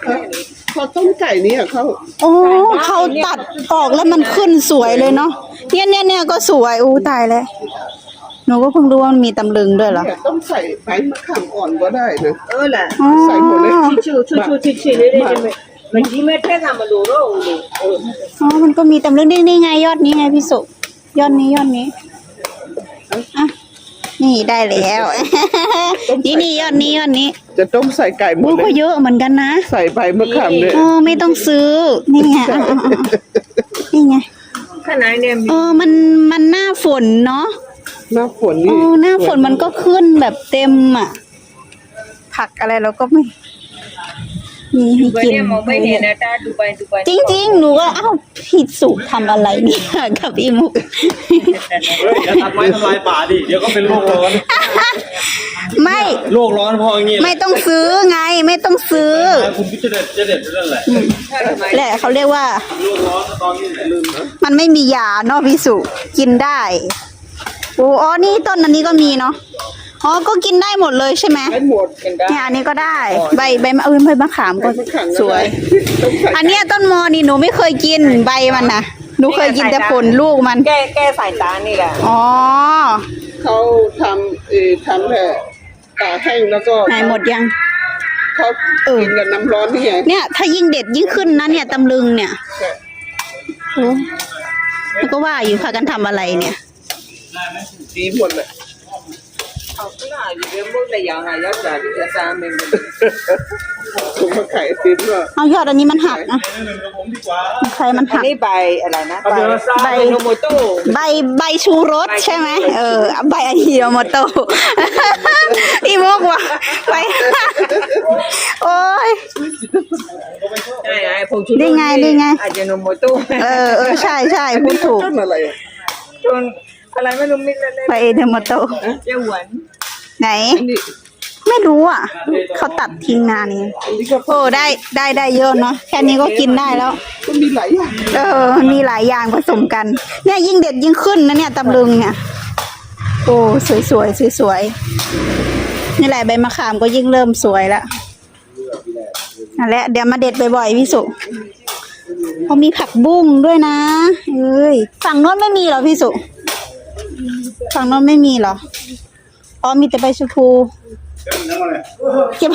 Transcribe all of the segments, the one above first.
ເຂົາ ເຂົາຕົ້ມໄກ່ນີ້ ເຂົາ ໂອ້ ເຂົາຕັດອອກແລ້ວມັນຂຶ້ນສວຍເລີຍເນາະ. ເນຍ ເນຍ ເນຍ ກໍສວຍ. ໂອ້ ຕາຍແລ້ວ ໜູກໍເພິ່ງຮູ້ວ່າມັນມີຕຳລຶງດ້ວຍເຫຼືອ. ເນຍ ຕົ້ມໃສ່ໃບມະຂາມອ່ອນກໍໄດ້ນະ. ເອີລະ ອໍ ໃສ່ໝົດເລີຍ ອໍ ມັນກໍມີຕຳລຶງ. ນີ້ ນີ້ໄງ ຍອດນີ້ໄງ ພີ່ສຸ. ຍອດນີ້ ຍອດນີ້ ອ່ະ ນີ້ໄດ້ແລ້ວ. ນີ້ ນີ້ ຍອດນີ້ ຍອດນີ້ ຈະຕົ້ມໃສ່ໄກ່ໝົດເລີຍ. ໂອ້ ກໍເຍອະເໝືອນກັນນະ ໃສ່ໃບມະຂາມເດ້. ເອີ ໄມ່ຕ້ອງຊື້. ນີ້ໄງ ອ່ະ ອ່ະ ອ່ະ ນີ້ໄງ. ເອີ ມັນ ມັນໜ້າຝົນເນາະ. ໜ້າຝົນນີ້ ເອີ ໜ້າຝົນມັນກໍຂຶ້ນແບບເຕັມອະ. ຜັກອະໄລເຮົາກໍມີ ມີໃຫ້ກິນ. จริงๆ หนูก็ อ้าว พี่สุทำอะไรเนี่ยกับอีมุก เฮ้ย อย่าตัดไม้ทำลายป่าดิ เดี๋ยวก็เป็นโลกร้อน ไม่ โลกร้อนเพราะอย่างงี้แหละ ไม่ต้องซื้อไง ไม่ต้องซื้อ คุณก็จะเด็ด จะเด็ดอยู่นั่นแหละ แหละ เขาเรียกว่า โลกร้อนตอนนี้แหละ มันไม่มียาเนาะพี่สุ กินได้. โอ้ อ๋อ นี่ต้นอันนี้ก็มีเนาะ. อ๋อ ก็กินได้หมดเลยใช่ไหม? ได้หมด กินได้ เนี่ย อันนี้ก็ได้ อ๋อ ใบ ใบมะ เอ้ย ใบมะขามก็ ใบมะขามก็ สวย ได้ อันเนี้ยต้นมอนี่หนูไม่เคยกินใบมันนะ หนูเคยกินแต่ผลลูกมัน แก้ แก้สายตานี่แหละ อ๋อ เขาทำ เอ่อ ทำแผ่ตากแห้งแล้วก็ หายหมดยัง? เขา เออ กินกับน้ำร้อนนี่ไง เนี่ย ถ้ายิ่งเด็ดยิ่งขึ้นนะเนี่ย ตำลึงเนี่ย ใช่ โอ้ แล้วก็ว่าอยู่ พากันทำอะไรเนี่ย ดีหมดแหละ เอาก็ได้ อยู่เรื่องพวกแต่อย่างไร แล้วแต่ที่จะสร้างเมนู ผมมาขายไอติมเนาะ เอายอดอันนี้มันหักนะ ใครมันหัก อันนี้ใบอะไรนะ ใบ ใบ อายิโนโมโตะ ใบ ใบชูรสใช่ไหม? เออ ใบอายิโนโมโตะ อีโมกว่ะ ใบ โอ้ย ใช่ไง ผงชูรส นี่ไง นี่ไง อายิโนโมโตะ เออ เออ ใช่ ใช่ พูดถูก ต้นอะไรอะ? ต้น อะไรไม่รู้ ไม่รู้ ไปเอเดโมโตะ เจ้าหวน ไหน? อันนี้ ไม่รู้อ่ะ เขาตัดทิ้งนานนี้ อันนี้ก็ โอ้ ได้ ได้ ได้เยอะเนาะ แค่นี้ก็กินได้แล้ว ก็มีหลายอย่าง เออ มันมีหลายอย่างผสมกัน เนี่ย ยิ่งเด็ดยิ่งขึ้นนะเนี่ย ตำลึงเนี่ย โอ้ สวยๆ สวยๆ นี่แหละ ใบมะขามก็ยิ่งเริ่มสวยแล้ว นั่นแหละ เดี๋ยวมาเด็ดบ่อยๆ พี่สุ เขามีผักบุ้งด้วยนะ เอ้ย ฝั่งโน้นไม่มีเหรอพี่สุ? ฝั่งโน้นไม่มีเหรอ? อ๋อ มีแต่ใบชะพู เก็บ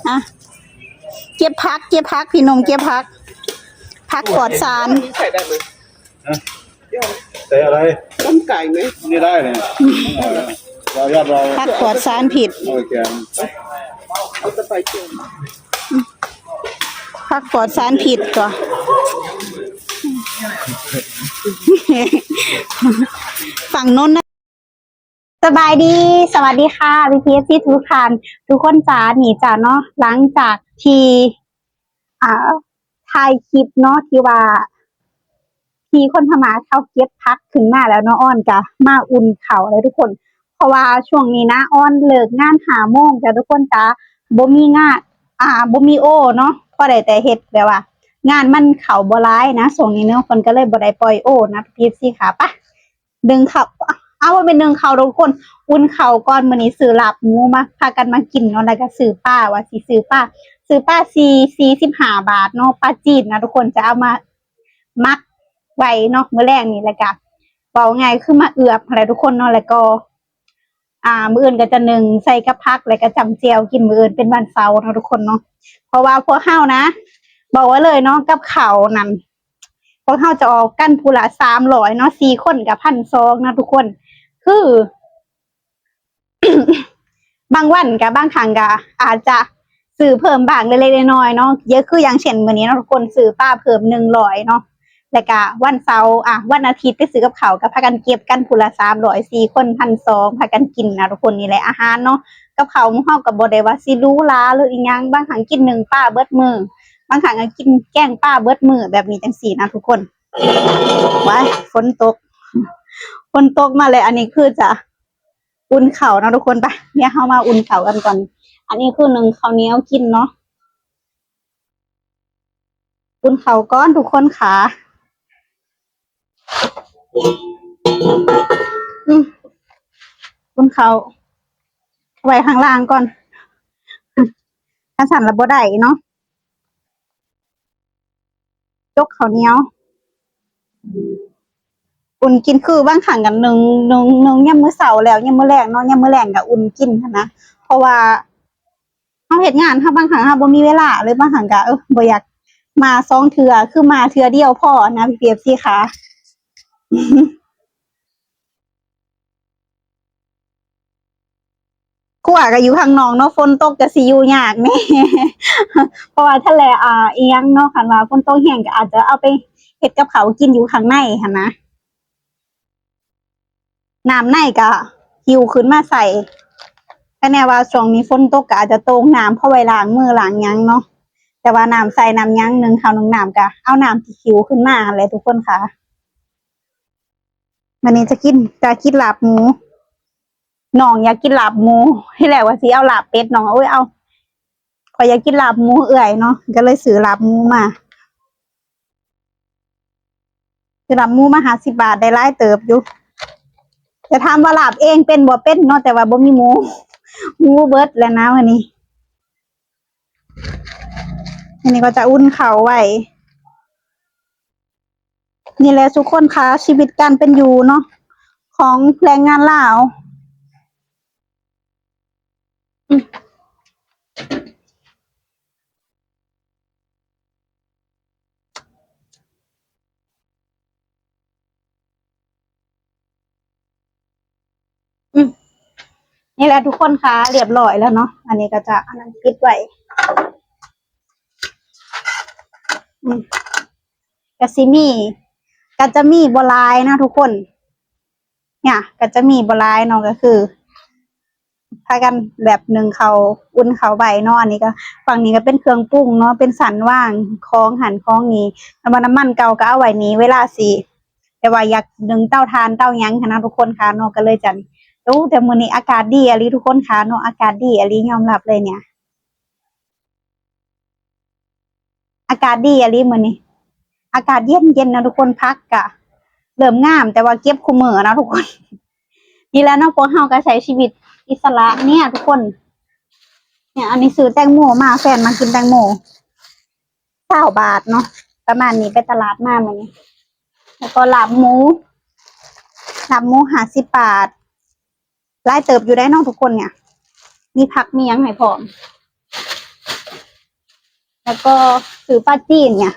อ่ะ เก็บผัก เก็บผัก พี่หนุ่ม เก็บผัก ผักปลอดสาร ใส่ได้ไหม? ฮะ? ใส่อะไร? ต้มไก่ไหม? นี่ได้เนี่ย เรายอดเรา ผักปลอดสารพิษ โอเค เอาตะไบเจียว ผักปลอดสารพิษตัว ฝั่งโน้นนะ สบายดี สวัสดีค่ะ พี่พีเอฟซีทุกท่าน ทุกคนจ๋า นี่จ้ะเนาะ หลังจากที่ อ่า ถ่ายคลิปเนาะ ที่ว่า พี่คนพม่าเขาเก็บผักขึ้นมาแล้วเนาะ ออนก็มาอุ่นข้าวแล้วทุกคน เพราะว่าช่วงนี้นะ ออนเลิกงานห้าโมงจ้ะทุกคนจ๋า บ่มีงาน อ่า บ่มีโอเนาะ พอได้แต่เฮ็ดแบบว่า งานมันเข้าบ่หลายนะ ช่วงนี้เนาะ เพิ่นก็เลยบ่ได้ปล่อยโอนะ พี่พีเอฟซีค่ะ ไป นึ่งข้าว เอาว่าเป็นนึ่งข้าวทุกคน อุ่นข้าวก่อน มื้อนี้ซื้อลาบหมูมา พากันมากินเนาะ แล้วก็ซื้อปลา ว่าสิซื้อปลา ซื้อปลาสี่ สี่สิบห้าบาทเนาะ ปลาจีนนะทุกคน จะเอามาหมักไว้เนาะ มื้อแลงนี่ แล้วก็เว้าง่ายคือมาเอือบหั้นแหละทุกคนเนาะ แล้วก็ อ่า มื้ออื่นก็จะนึ่งใส่กับผัก แล้วก็จ้ำแจ่วกิน มื้ออื่นเป็นวันเสาร์เนาะทุกคนเนาะ เพราะว่าพวกเฮานะ บอกไว้เลยเนาะ กับข้าวนั่น พวกเฮาจะออกกันผู้ละสามร้อยเนาะ สี่คนก็พันสองเนาะทุกคน คือ บางวันก็ บางครั้งก็อาจจะซื้อเพิ่มบ้างเล็กๆน้อยๆเนาะ เยอะ คืออย่างเช่นมื้อนี้เนาะทุกคน ซื้อปลาเพิ่มหนึ่งร้อยเนาะ แล้วก็วันเสาร์ อ่ะ วันอาทิตย์ไปซื้อกับข้าว ก็พากันเก็บกันผู้ละสามร้อย สี่คน พันสอง พากันกินนะทุกคน นี่แหละอาหารเนาะ กับข้าวหมู่เฮาก็บ่ได้ว่าสิหรูหราหรืออีหยัง บางครั้งกินนึ่งปลาเบิดมื้อ บางครั้งก็กินแกงปลาเบิดมื้อ แบบนี้จั่งซี้นะทุกคน ว้าย ฝนตก ฝนตกมาแล้ว อันนี้คือจะอุ่นข้าวเนาะทุกคน ไป เดี๋ยวเฮามาอุ่นข้าวกันก่อน อันนี้คือนึ่งข้าวเหนียวกินเนาะ อุ่นข้าวก่อนทุกคนค่ะ อืม อุ่นข้าวไว้ข้างล่างก่อน ຄັນຊັ້ນລະບໍ່ໄດ້ເນາະ. ຈົກເຂົ້າໜຽວ ອຸ່ນກິນ ຄືບາງຄັ້ງກໍໜຶ້ງ ໜຶ້ງ ໜຶ້ງຍາມມື້ເຊົ້າແລ້ວ ຍາມມື້ແລງເນາະ ຍາມມື້ແລງກໍອຸ່ນກິນຫັ້ນນະ ເພາະວ່າເຮົາເຮັດງານ ເຮົາ ບາງຄັ້ງເຮົາບໍ່ມີເວລາ ຫຼືບາງຄັ້ງກໍ ເອີ ບໍ່ຢາກມາສອງເທື່ອ ຄືມາເທື່ອດຽວພໍນະ ພີ່ໆ ເອັຟຊີ ຂາ. ຄົວກໍຢູ່ຂ້າງນອກເນາະ ຝົນຕົກກໍຊິຢູ່ຍາກແດ່ ເພາະວ່າທະເລ ອ່າ ອີ່ຫຍັງເນາະ ຄັນວ່າຝົນຕົກແຮງກໍອາດຈະເອົາໄປເຮັດກັບເຂົ້າກິນຢູ່ຂ້າງໃນຫັ້ນນະ. ນ້ຳໃນກໍຫິ້ວຂຶ້ນມາໃສ່ ກໍແນ່ວ່າຊ່ວງນີ້ຝົນຕົກກໍອາດຈະໂຕ່ງນ້ຳ ເພາະໄວ້ລ້າງມືລ້າງຫຍັງເນາະ ແຕ່ວ່ານ້ຳໃສ່ນ້ຳຫຍັງ ໜຶ້ງເຂົ້າໜຶ້ງນ້ຳ ກໍເອົານ້ຳທີ່ຫິ້ວຂຶ້ນມາຫັ້ນແຫຼະທຸກຄົນຂາ. ມື້ນີ້ຈະກິນ ຈະກິນລາບໝູ ນ້ອງຢາກກິນລາບໝູ ທີແລກວ່າຊິເອົາລາບເປັດ ນ້ອງ ໂອ້ຍ ເອົາ ຂ້ອຍຢາກກິນລາບໝູເອື້ອຍເນາະ ກໍເລີຍຊື້ລາບໝູມາ ຊື້ລາບໝູມາຫ້າສິບບາດ ໄດ້ຫຼາຍເຕີບຢູ່ ຈະຖາມວ່າລາບເອງເປັນບໍ່ ເປັນເນາະ ແຕ່ວ່າບໍ່ມີໝູ ໝູເບິດແລ້ວນະມື້ນີ້. ອັນນີ້ກໍຈະອຸ່ນເຂົ້າໄວ້. ນີ້ແຫຼະທຸກຄົນຂາ ຊີວິດການເປັນຢູ່ເນາະ ຂອງແຮງງານລາວ. ອືມ ອືມ ນີ້ແຫຼະທຸກຄົນຂາ ລຽບລ້ອຍແລ້ວເນາະ ອັນນີ້ກໍຈະອັນນັ້ນປິດໄວ້. ອືມ ກໍຊິມີ ກໍຈະມີບໍ່ຫຼາຍນະທຸກຄົນ ເນຍ ກໍຈະມີບໍ່ຫຼາຍເນາະ ກໍຄື ພາກັນແບບໜຶ້ງເຂົ້າ ອຸ່ນເຂົ້າໄວ້ເນາະ. ອັນນີ້ກໍ ຝັ່ງນີ້ກໍເປັນເຄື່ອງປຸງເນາະ ເປັນຊັ້ນວາງຂອງຫັ້ນຂອງນີ້ ແລ້ວວ່ານ້ຳມັນເກົ່າກໍເອົາໄວ້ນີ້ ເວລາຊິ ແຕ່ວ່າຢາກໜຶ້ງເຕົາຖ່ານເຕົາຫຍັງຫັ້ນນະທຸກຄົນຂາເນາະ ກໍເລີຍຈັ່ງ ໂອ້ ແຕ່ມື້ນີ້ອາກາດດີອີ່ຫຼີທຸກຄົນຂາເນາະ ອາກາດດີອີ່ຫຼີ ຍອມຮັບເລີຍເນຍ. ອາກາດດີອີ່ຫຼີມື້ນີ້ ອາກາດເຢັນໆ ນະທຸກຄົນ ຜັກກະເລີ່ມງາມ ແຕ່ວ່າເກັບຄູ່ມື້ເນາະທຸກຄົນ. ນີ້ແຫຼະເນາະ ພວກເຮົາກໍໃຊ້ຊີວິດອິດສະຫຼະເນຍທຸກຄົນ. ເນຍ ອັນນີ້ຊື້ແຕງໂມມາ ແຟນມັກກິນແຕງໂມ ຊາວບາດເນາະ ປະມານນີ້ ໄປຕະຫຼາດມາມື້ນີ້. ແລ້ວກໍລາບໝູ ລາບໝູຫ້າສິບບາດ ຫຼາຍເຕີບຢູ່ໄດ໋ເນາະທຸກຄົນເນຍ ມີຜັກມີຫຍັງໃຫ້ພ້ອມ. ແລ້ວກໍຊື້ປາຈີນເນຍ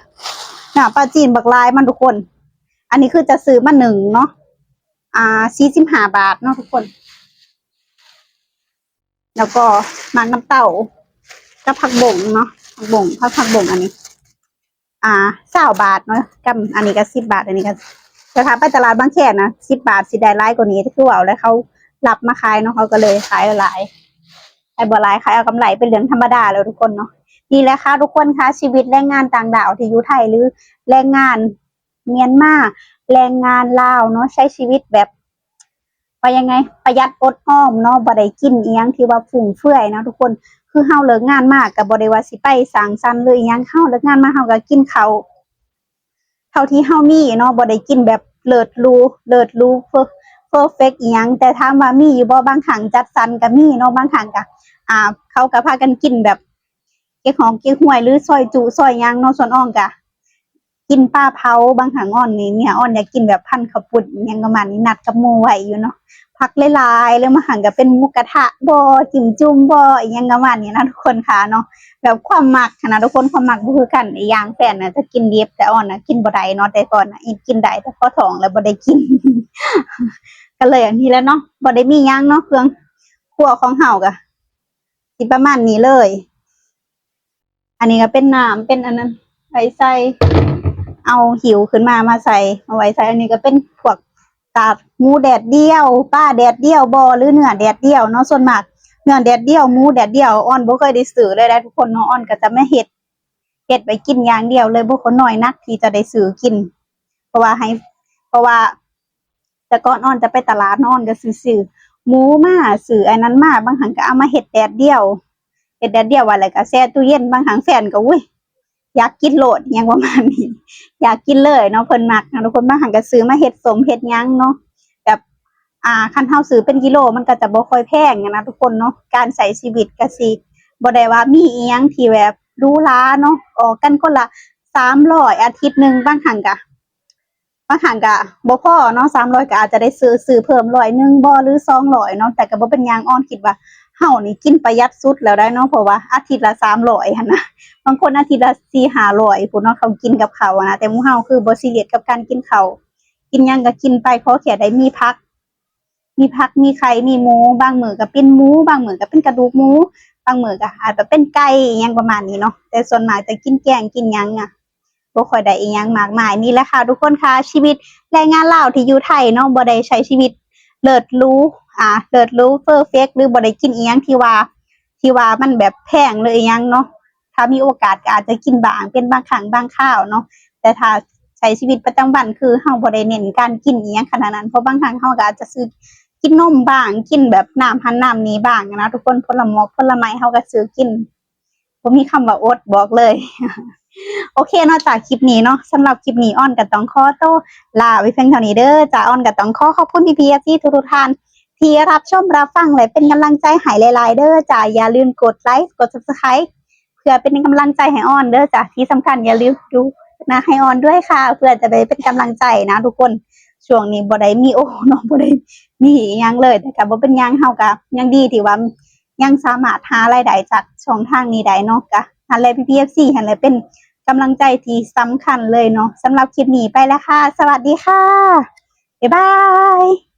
ເນຍ ປາຈີນບັກຫຼາຍມັນທຸກຄົນ. ອັນນີ້ຄືຈະຊື້ມາໜຶ້ງເນາະ ອ່າ ສີ່ສິບຫ້າບາດເນາະທຸກຄົນ. ແລ້ວກໍໝາກນ້ຳເຕົ້າກັບຜັກບົ້ງເນາະ ຜັກບົ້ງ ຜັກ ຜັກບົ້ງອັນນີ້ ອ່າ ຊາວບາດເນາະ ກັບອັນນີ້ກໍສິບບາດ ອັນນີ້ກໍ ແຕ່ຖ້າໄປຕະຫຼາດບາງແຄນນະ ສິບບາດຊິໄດ້ຫຼາຍກວ່ານີ້ ຄືເວົ້າແລ້ວ ເຂົາຮັບມາຂາຍເນາະ ເຂົາກໍເລີຍຂາຍຫຼາຍ ຂາຍບໍ່ຫຼາຍ ຂາຍເອົາກຳໄລ ເປັນເລື່ອງທຳມະດາແລ້ວທຸກຄົນເນາະ. ນີ້ແຫຼະຄ່ະທຸກຄົນຄ່ະ ຊີວິດແຮງງານຕ່າງດ້າວທີ່ຢູ່ໄທ ຫຼືແຮງງານມຽນມາ ແຮງງານລາວເນາະ ໃຊ້ຊີວິດແບບ ວ່າຍັງໄງ ປະຢັດອົດອອມເນາະ ບໍ່ໄດ້ກິນອີ່ຫຍັງທີ່ວ່າຟຸ່ມເຟືອຍເນາະທຸກຄົນ. ຄືເຮົາເລີກງານມາກໍບໍ່ໄດ້ວ່າຊິໄປສັງສັນ ຫຼືອີ່ຫຍັງ ເຮົາເລີກງານມາເຮົາກໍກິນເຂົ້າເທົ່າທີ່ເຮົາມີເນາະ ບໍ່ໄດ້ກິນແບບເລີດຫຼູ ເລີດຫຼູ ເພີເຟັກອີ່ຫຍັງ. ແຕ່ຖາມວ່າມີຢູ່ບໍ່ ບາງຄັ້ງຈັດສັນກໍມີເນາະ ບາງຄັ້ງກໍ ອ່າ ເຂົາກໍພາກັນກິນແບບ ເກັກຫອກເກັກຫວຍ ຫຼືຊອຍຈຸຊອຍຫຍັງເນາະ. ສ່ວນອອງກະກິນປາເຜົາ ບາງຄັ້ງອອນນີ້ ເມຍອອນຢາກກິນແບບພັນເຂົ້າປຸ້ນຫຍັງປະມານນີ້ ນັດກັບໝູ່ໄວ້ຢູ່ເນາະ ຜັກຫຼາຍໆ ຫຼືບາງຄັ້ງກະເປັນໝູກະທະບໍ ຈິ້ມຈຸ່ມບໍ ອີ່ຫຍັງປະມານນີ້ນະທຸກຄົນຂາເນາະ. ແບບຄວາມມັກຫັ້ນນະທຸກຄົນ ຄວາມມັກບໍ່ຄືກັນ. ອີກຢ່າງແຟນນະຈະກິນດິບ ແຕ່ອອນນະກິນບໍ່ໄດ້ເນາະ ແຕ່ກ່ອນນະກິນໄດ້ ແຕ່ພໍທ້ອງແລ້ວບໍ່ໄດ້ກິນ ກໍເລີຍອັນນີ້ແຫຼະເນາະ ບໍ່ໄດ້ມີຫຍັງເນາະ ເຄື່ອງຄົວຂອງເຮົາກະ ຊິປະມານນີ້ເລີຍ. ອັນນີ້ກໍເປັນນ້ຳ ເປັນອັນນັ້ນ ໄວ້ໃສ່ ເອົາຫິ້ວຂຶ້ນມາ ມາໃສ່ ມາໄວ້ໃສ່. ອັນນີ້ກໍເປັນພວກຕາກໝູແດດດຽວ ປາແດດດຽວບໍ ຫຼືເນື້ອແດດດຽວເນາະ. ສ່ວນມາກເນື້ອແດດດຽວ ໝູແດດດຽວ ອອນບໍ່ເຄີຍໄດ້ຊື້ເລີຍເດ້ທຸກຄົນເນາະ. ອອນກໍຈະມາເຮັດ ເຮັດໄວ້ກິນຢ່າງດຽວເລີຍ ບໍ່ຄ່ອຍ ນ້ອຍນັກທີ່ຈະໄດ້ຊື້ກິນ ເພາະວ່າໃຫ້ ເພາະວ່າ ແຕ່ກ່ອນອອນຈະໄປຕະຫຼາດເນາະ ອອນກໍຊິຊື້ໝູມາ ຊື້ອັນນັ້ນມາ ບາງຄັ້ງກໍເອົາມາເຮັດແດດດຽວ ເຮັດແດດດຽວໄວ້ ແລ້ວກໍແຊ່ຕູ້ເຢັນ. ບາງຄັ້ງແຟນກໍ ອຸ້ຍ ຢາກກິນໂລດ ຫຍັງປະມານນີ້ ຢາກກິນເລີຍເນາະ ເພິ່ນມັກນະທຸກຄົນ. ບາງຄັ້ງກໍຊື້ມາເຮັດສົ້ມເຮັດຫຍັງເນາະ ແບບ ອ່າ ຄັນເຮົາຊື້ເປັນກິໂລ ມັນກໍຈະບໍ່ຄ່ອຍແພງນະທຸກຄົນເນາະ. ການໃຊ້ຊີວິດກໍຊິ ບໍ່ໄດ້ວ່າມີອີ່ຫຍັງທີ່ແບບຫຼູຫຼາເນາະ ອອກກັນຄົນລະສາມຮ້ອຍ ອາທິດໜຶ່ງ ບາງຄັ້ງກະ ບາງຄັ້ງກະບໍ່ພໍເນາະ ສາມຮ້ອຍ ກະອາດຈະໄດ້ຊື້ ຊື້ເພີ່ມຮ້ອຍໜຶ່ງບໍ ຫຼື ສອງຮ້ອຍເນາະ ແຕ່ກະບໍ່ເປັນຫຍັງ ອອນຄິດວ່າເຮົານີ້ກິນປະຢັດສຸດແລ້ວໄດ໋ເນາະ ເພາະວ່າອາທິດລະສາມຮ້ອຍຫັ້ນນະ ບາງຄົນອາທິດລະສີ່ຫ້າຮ້ອຍພຸ້ນເນາະ ເຂົາກິນກັບເຂົ້າຫັ້ນນະ ແຕ່ໝູ່ເຮົາຄືບໍ່ຊີຣຽສກັບການກິນເຂົ້າ ກິນຫຍັງກະກິນໄປ ຂໍແຄ່ໄດ້ມີຜັກ ມີຜັກ ມີໄຂ່ ມີໝູ ບາງມື້ກະເປັນໝູ ບາງມື້ກະເປັນກະດູກໝູ ບາງມື້ກະອາດຈະເປັນໄກ່ ອີ່ຫຍັງປະມານນີ້ເນາະ ແຕ່ສ່ວນມາກຈະກິນແກງກິນຫຍັງອະ ບໍ່ຄ່ອຍໄດ້ອີ່ຫຍັງມາກມາຍ. ນີ້ແຫຼະຄ່ະທຸກຄົນຄ່ະ ຊີວິດແຮງງານລາວທີ່ຢູ່ໄທເນາະ ບໍ່ໄດ້ໃຊ້ຊີວິດເລີດຫຼູ ອາ ເລີດຫຼູ ເຟີເຟັກ ຫຼື ບໍ່ໄດ້ກິນອີ່ຫຍັງທີ່ວ່າ ທີ່ວ່າມັນແບບແພງ ຫຼື ອີ່ຫຍັງເນາະ ຖ້າມີໂອກາດກະອາດຈະກິນບ້າງ ເປັນບາງຄັ້ງບາງຄາວເນາະ ແຕ່ຖ້າໃຊ້ຊີວິດປະຈຳວັນ ຄືເຮົາບໍ່ໄດ້ເນັ້ນການກິນອີ່ຫຍັງຂະໜາດນັ້ນ ເພາະບາງຄັ້ງເຮົາກະອາດຈະຊື້ກິນນົມບ້າງ ກິນແບບນ້ຳຫັ້ນນ້ຳນີ້ບ້າງນະທຸກຄົນ ຜົນລະໝາກຜົນລະໄມ້ເຮົາກະຊື້ກິນ ບໍ່ມີຄຳວ່າອົດ ບອກເລີຍ. ໂອເຄເນາະຈ້າ ຄລິບນີ້ເນາະ ສຳລັບຄລິບນີ້ ອອນກະຕ້ອງຂໍໂຕລາໄວ້ພຽງເທົ່ານີ້ເດີຈ້າ ອອນກະຕ້ອງຂໍຂອບຄຸນພີ່ໆ ເອັຟຊີ ທຸກໆທ່ານ ທີ່ຮັບຊົມຮັບຟັງ ແລະ ເປັນກຳລັງໃຈໃຫ້ຫຼາຍໆເດີຈ້າ ຢ່າລືມກົດໄລ ກົດ Subscribe ເພື່ອເປັນກຳລັງໃຈໃຫ້ອອນເດີຈ້າ ທີ່ສຳຄັນຢ່າລືມດູນະໃຫ້ອອນດ້ວຍຄ່ະ ເພື່ອຈະໄດ້ເປັນກຳລັງໃຈນະທຸກຄົນ. ຊ່ວງນີ້ບໍ່ໄດ້ມີໂອເນາະ ບໍ່ໄດ້ມີອີ່ຫຍັງເລີຍ ແຕ່ກະບໍ່ເປັນຫຍັງ ເຮົາກະຍັງດີທີ່ວ່າ ຍັງສາມາດຫາລາຍໄດ້ຈາກຊ່ອງທາງນີ້ໄດ້ເນາະ ກະຫັ້ນແຫຼະພີ່ໆ ເອັຟຊີ ຫັ້ນແຫຼະເປັນກຳລັງໃຈທີ່ສຳຄັນເລີຍເນາະ. ສຳລັບຄລິບນີ້ໄປແລ້ວຄ່ະ ສະຫວັດດີຄ່ະ ບາຍບາຍ.